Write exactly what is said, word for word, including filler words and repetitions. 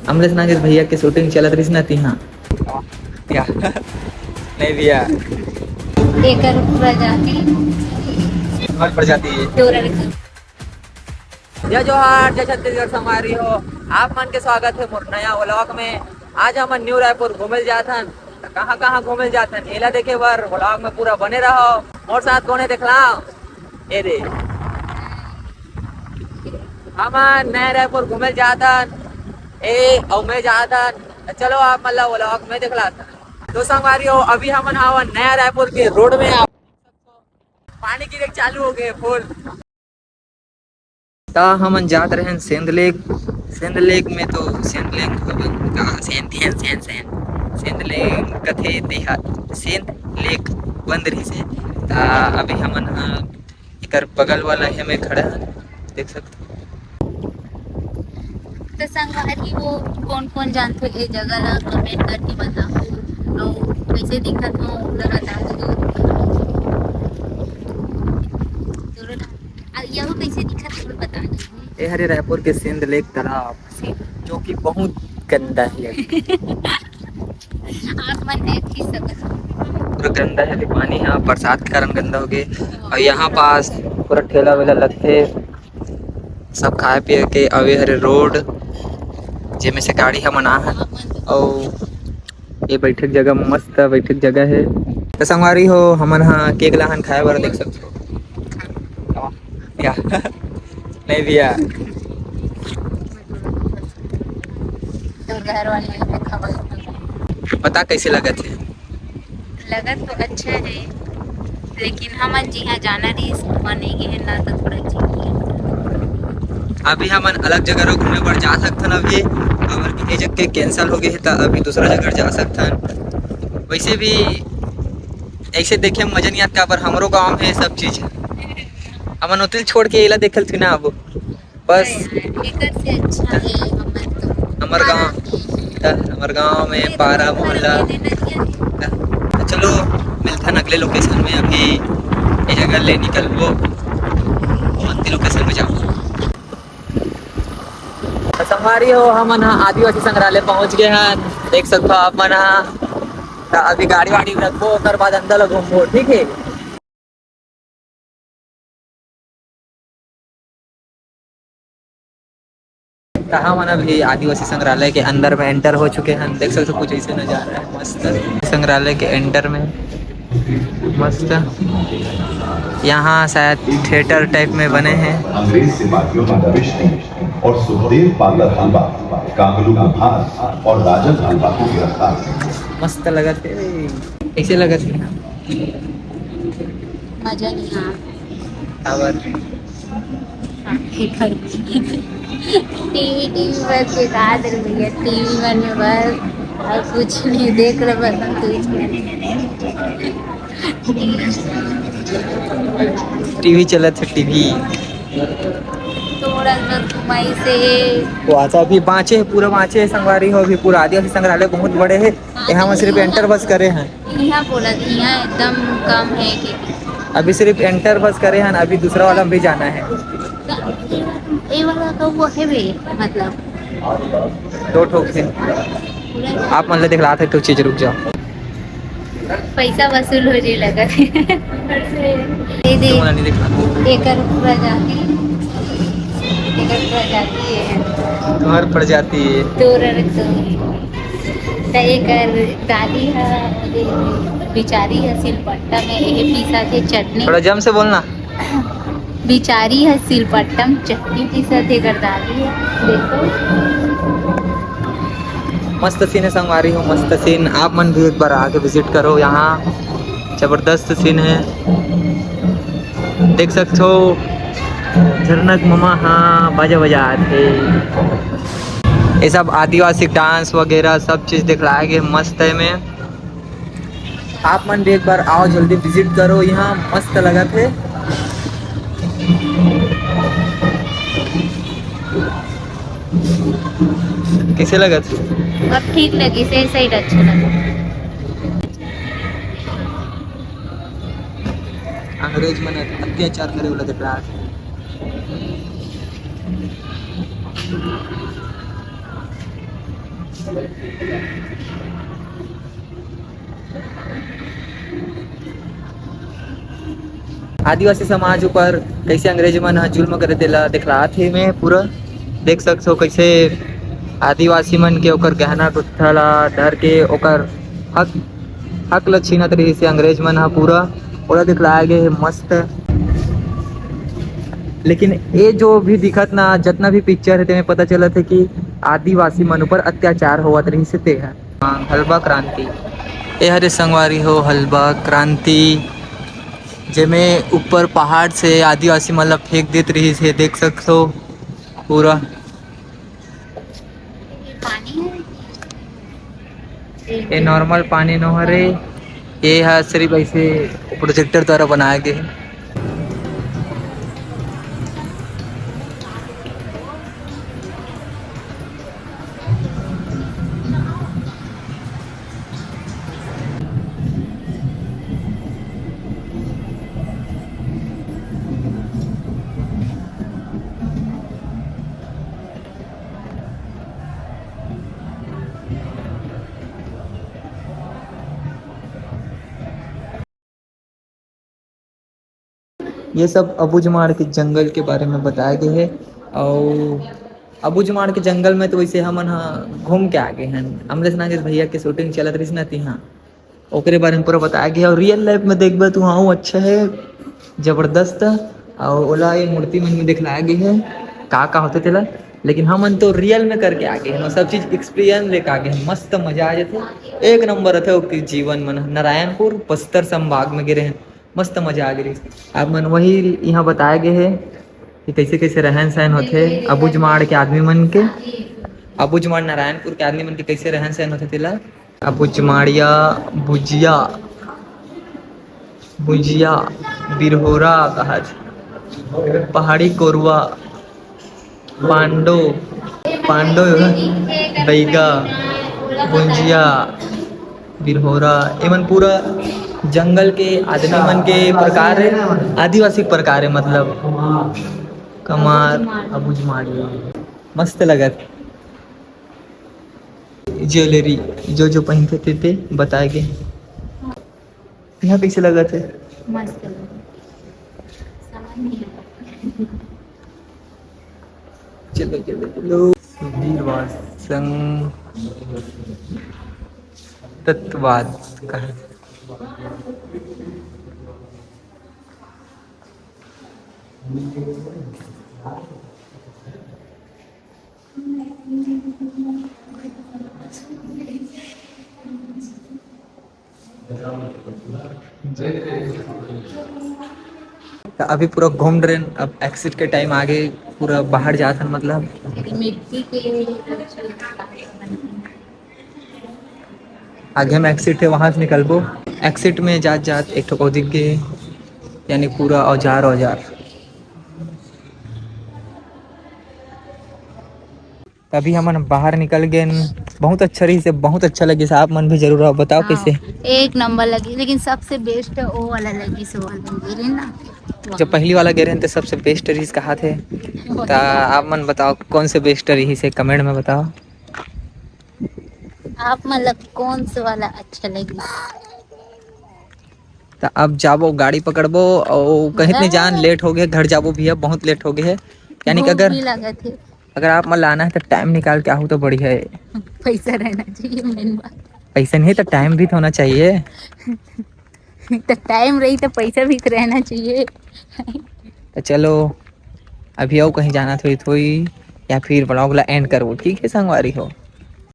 अमलेश नागेश भैया के शूटिंग चलत रहिस ना तिहा। या। नहीं भैया। एकर प्रजाति। हर प्रजाति है। डोरर का। जय जोहार, जय छत्तीसगढ़ संगवारी हो। आप मन के स्वागत है मोर नया व्लॉग में। आज हमन न्यू रायपुर घूमे जात हन। त कहाँ कहाँ घूमे जात हन, एला देखे बर व्लॉग में पूरा बने रहो। मोर साथ कोने देखला? ए रे, हमन नया रायपुर घूमे जात हन। ए, अउ मैं जात हन। त चलो आप मन ला व्लॉग में देखला। तो संगवारी हो, अभी हमन हावन नया रायपुर के रोड में। आप पानी गिरे चालू हो गए फुल। त हमन जात रहेन सेंध लेक। सेंध लेक में तो सेंध लेक का सेंध, सेंध, सेंध, सेंध, सेंध लेक कथे तेहा सेंध लेक बंद रहिस हे। त अभी हमन ह एकर बगल वाला हे में खड़े हन, देख सकथो। तो संगवारी हो, कौन कौन जानथे ए जगह ला कमेंट करके बताओ। अउ कैसे दिखत हो ओला बता दो। जरूर। आ, यहू कैसे दिखत हो बता दो। ए हरे रायपुर के सेंध लेक तालाब, जो कि बहुत गंदा है। आप मन देख ही सकत हो। पूरा गंदा है पानी, यहाँ बरसात के कारण गंदा हो गए। और यहाँ पास पूरा ठेला वेला लगथे, सब खाए पिए के। अवे हरे रोड, जेमे से गाड़ी हमन आ हन। अउ ये बैठक जगह मस्त बैठक जगह है। तो संगवारी हो, हमन हा केक लाहन खाए बर, देख सकते हो। या। नहीं भैया। तो घर वाले खबर। बता कैसे लगत है? लगत तो अच्छा है, लेकिन हमन जिहाँ जाना रहिस, वहाँ नहीं गए ना, तो थोड़ा अजीब लगे। अभी हमन अलग जगह रो घूमे बर जा सकथन अभी, अगर ये जगह के कैंसिल हो गए है, तो अभी दूसरा जगह जा सकथन। वैसे भी ऐसे देखे में मजा नहीं आता, पर हमरो गांव में सब चीज है। हमन उतिल छोड़ के एला देखल थी ना अब। बस। एकर से अच्छा है हमर तो हमर गांव, पारा में। त हमर गांव में अरे, पारा तो मोहल्ला। घर के देना दिया है। त चलो, मिलथन अगले लोकेशन में। अभी ये जगह ले निकलबो, अंतिम लोकेशन में जाओ। त संगवारी हो, हमन ह आदिवासी संग्रहालय पहुंच गए हन, देख सकथो आप मन ह। त अभी गाड़ी वाड़ी रखबो, ओकर बाद अंदर ल घूमबो, ठीक है। त हमन अभी आदिवासी संग्रहालय के अंदर में एंटर हो चुके हैं। देख सकते हो कुछ ऐसे नजारा है मस्त संग्रहालय के एंटर में। मस्त, यहाँ शायद थिएटर टाइप में बने हैं। अंग्रेज सिपाहियों का दबिश थी और सुखदेव पातर हलवा कांगलू को भास और राजन हलवा को गिरफ्तार किया। मस्त लगत है, ऐसे लगत है। मजा नहीं आ। काबर? टीवी, टीवी बस बेकार है भैया, टीवी मन में बस और कुछ नहीं देख रहे, बस हम तो इसमें। टीवी चलत है, टीवी। थोड़ा सा घुमाई से। वो अच्छा, अभी बाँचे है, पूरा बाँचे है संगवारी हो, अभी पूरा आदिवासी संग्रहालय बहुत बड़े है। यहाँ में सिर्फ एंटर बस करे हैं। यहाँ बोला, यहाँ एकदम कम है कि अभी सिर्फ एंटर बस करे हैं, अभी दूसरा वाला भी जाना है। ये वाला तो वो है भी, मतलब। दो ठोक से। आप मन ल दिखलात है, तो चीज रुक जाओ। पैसा वसूल हो जे लगत है। ये दे, तुम वाला नहीं दिखलात। एकर प्रजाति, एकर प्रजाति ये है। तुम्हार प्रजाति ये। तोर रख दो। त एकर दादी ह, बिचारी ह सिलपट्टा में ये पीसा थे चटनी। थोड़ा जम से बोलना। बिचारी ह सिलपट्टा में चटनी पीसा थे एकर दादी ह। देखो। मस्त सीन है संगवारी हो, मस्त सीन। आप मन भी एक बार आके विजिट करो यहाँ, जबरदस्त सीन है। देख सकते हो झरनक ममा, हाँ, बाजा बजात हे। ये सब आदिवासी डांस वगैरह सब चीज दिखलाए गए, मस्त है में। आप मन भी एक बार आओ, जल्दी विजिट करो, यहाँ मस्त लगत है। कैसे लगत? अब ठीक लगी, सही, सही अच्छा लगा। अंग्रेज मन अत्याचार करे वाला देख रहा है। आदिवासी समाज ऊपर कइसे अंग्रेज मन ह जुल्म करे, तेला दिखलात हे। मैं पूरा देख सकथो, कइसे आदिवासी मन के ओकर गहना गुट्ठा ला धर के ओकर हक, हक ल छीनत रहिस हे अंग्रेज मन ह पूरा। ओला दिखलाया गे हे मस्त। लेकिन ये जो भी दिखत ना, जितना भी पिक्चर है, तेमें पता चलत है कि आदिवासी मन ऊपर अत्याचार होवत रहिस हे, ते है। हाँ, हलबा क्रांति। ए हरे संगवारी हो, हलबा क्रांति, जेमे ऊपर पहाड़ से आदिवासी मन ला फेंक देत रहिस हे, देख सकथो पूरा। ये पानी है। ये नॉर्मल पानी नो हरे, ये हा सिर्फ ऐसे प्रोजेक्टर द्वारा बनाया गया है। ये सब अबूझमाड़ के जंगल के बारे में बताया गया है। और अबूझमाड़ के जंगल में तो वैसे हमन ह घूम के आ गए हैं, अमलेश नागेश भैया के शूटिंग चलत रहिस ना, तिहा ओकरे बारे में पूरा बताया गया है। और रियल लाइफ में देखबे तो हाँ, वो अच्छा है, जबरदस्त। और ओला ये मूर्ति मन में दिखलाया गया है का का होते तेला, लेकिन हमन तो रियल में करके आ गए हैं, सब चीज एक्सपीरियंस लेके आ गए हैं। मस्त मजा आ जाते, एक नंबर रहते ओके जीवन मन। नारायणपुर बस्तर संभाग में गिरे हैं, मस्त मजा आ गए। आप मन वही यहाँ बताया गया है कि कैसे कैसे रहन सहन होते अबूझमाड़ के आदमी मन के, अबूझमाड़ नारायणपुर के आदमी मन के कैसे रहन सहन होते तेला। अबूझमाड़िया, बुझिया, बुझिया, बिरहोरा, कहा, पहाड़ी कोरुआ, पांडो, पांडो, बैगा, बुंजिया, बिरहोरा, एमन पूरा जंगल के आदमी मन के प्रकार है, आदिवासी प्रकार है, मतलब कमार, अबूझमाड़ी। मस्त लगत। ज्वेलरी जो जो पहनते थे, ते बताए गए। यहाँ कैसे लगत है? मस्त लगत। समझ नहीं आया। चलो, चलो, चलो। सुधीरवाद संग तत्ववाद का है। तो अभी पूरा घूम रहे हैं, अब एग्जिट के टाइम आगे, पूरा बाहर जात हन, मतलब मिट्टी के आगे में एग्जिट है, वहाँ से निकलबो। एग्जिट में जात जात एक ठो दिख गए, यानी पूरा औजार औजार। तभी हमन बाहर निकल गए। बहुत अच्छा रहिस, बहुत अच्छा लगिस। आप मन भी जरूर आओ, बताओ हाँ, कैसे? एक नंबर लगिस, लेकिन सबसे बेस्ट वो वाला लगिस, वो वाला गिरे ना। जो पहली वाला गिरे तो सबसे बेस्ट रहिस कहा थे। तो आप मन बताओ कौन से बेस्ट रहिस, कमेंट में बताओ। आप मतलब कौन से वाला अच्छा लगिस? तो अब जाबो, गाड़ी पकड़बो और कहीं नहीं जान, लेट हो गए, घर जाबो भैया, बहुत लेट हो गए है। यानी कि अगर अगर आप मन लाना है तो टाइम निकाल के आहू तो बढ़िया है। पैसा रहना चाहिए मेन बात। पैसा नहीं तो टाइम भी तो होना चाहिए। तो टाइम रही तो पैसा भी तो रहना चाहिए। तो चलो, अभी आओ, कहीं जाना थोड़ी थोड़ी, या फिर ब्लॉग ला एंड करबो, ठीक है संगवारी हो?